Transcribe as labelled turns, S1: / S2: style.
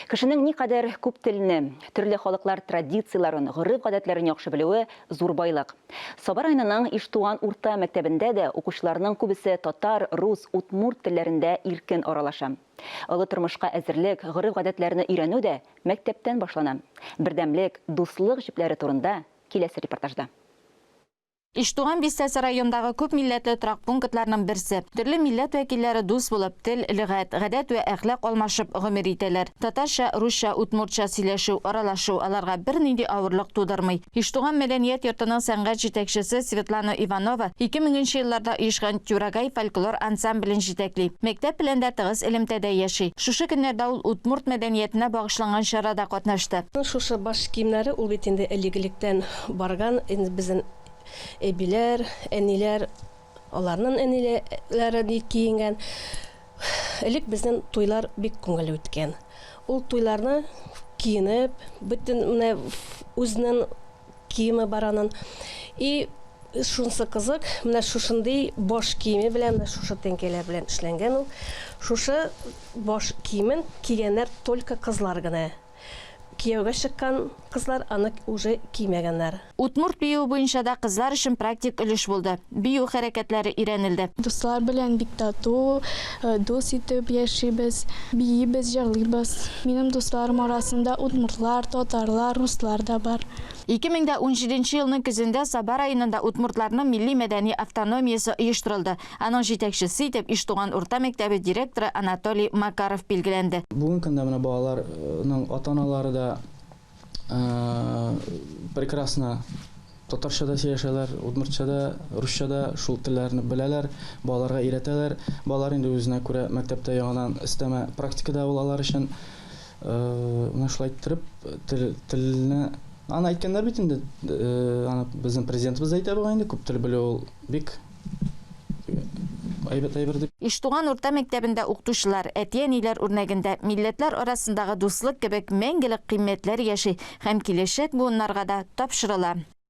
S1: Кешенең никадәр күп телне, төрле халыклар традицияләрен, гореф-гадәтләрен яхшы белүе зур байлык. Саба районының Иштуган урта мәктәбендә дә укучыларның күбесе татар, рус, удмурт телләрендә иркен аралаша. Олы тормышка әзерлек, гореф-гадәтләрне өйрәнү дә мәктәптән башлана. Бердәмлек, дуслык җепләре турында киләсе репортажда.
S2: Иштуган бистәсе райондагы күп милләтле торак пунктларның берсе. Төрле милләт вәкилләре дус булып, тел, лөгать, гадәт вә әхлак алмашып гомер итәләр. Татарча, русча, удмуртча сөйләшү, аралашу аларга бернинди авырлык тудырмый. Иштуган мәдәният йортының сәнгать җитәкчесе Светлана Иванова 2000 нче елларда оешкан Тюрагай фольклор ансамблен җитәкли. Мәктәп белән дә тыгыз элемтәдә яши. Шушы көннәрдә ул удмурт мәдәниятенә багышланган чарада катнашты.
S3: Шушы баш киемнәре ул бит инде элек-электән Барган инде безнең әбиләр, әниләр, аларның әниләре ник киенгән. Элек безнең туйлар бик күңелле үткән. Ул туйларны киенеп, бөтен менә үзенең киеме бар аның. И шунысы кызык, менә шушындый баш киеме белән, менә шушы тәңкәләр белән эшләнгән ул. Шушы баш киемен кигәннәр только кызлар гына. Кияүгә чыккан кызлар аны уже кимәгәннәр.
S2: Удмурт биюе буенча да кызлар өчен практик өлеш булды. Бию хәрәкәтләре өйрәнелде.
S4: Дуслар белән бик тату, дус итеп яшибез. Биибез, җырлыйбыз. Минем дусларым арасында удмуртлар, татарлар, руслар да бар.
S2: 2017 елның көзендә Саба районында удмуртларның милли-мәдәни автономиясе оештырылды. Аның җитәкчесе итеп Иштуган урта мәктәбе директоры Анатолий Макаров билгеләнде.
S5: Бүгенге көндә менә балаларның ата-аналары да прекрасно татарча да сөйләшәләр, удмуртча да, русча да, шул телләрне беләләр, балаларга өйрәтәләр. Балалар инде үзенә күрә мәктәптә яңадан өстәмә практика да ул алар өчен. Менә шулай иттереп тел, телне аны әйткәннәр бит инде, аны безнең президентыбыз да әйтә бугай инде, күп тел белү ул бик әйбәт әйбер дип.
S2: Иштуган урта мәктәбендә укытучылар, әти-әниләр үрнәгендә милләтләр арасындагы дуслык кебек мәңгелек кыйммәтләр яши һәм киләчәк буыннарга да тапшырыла.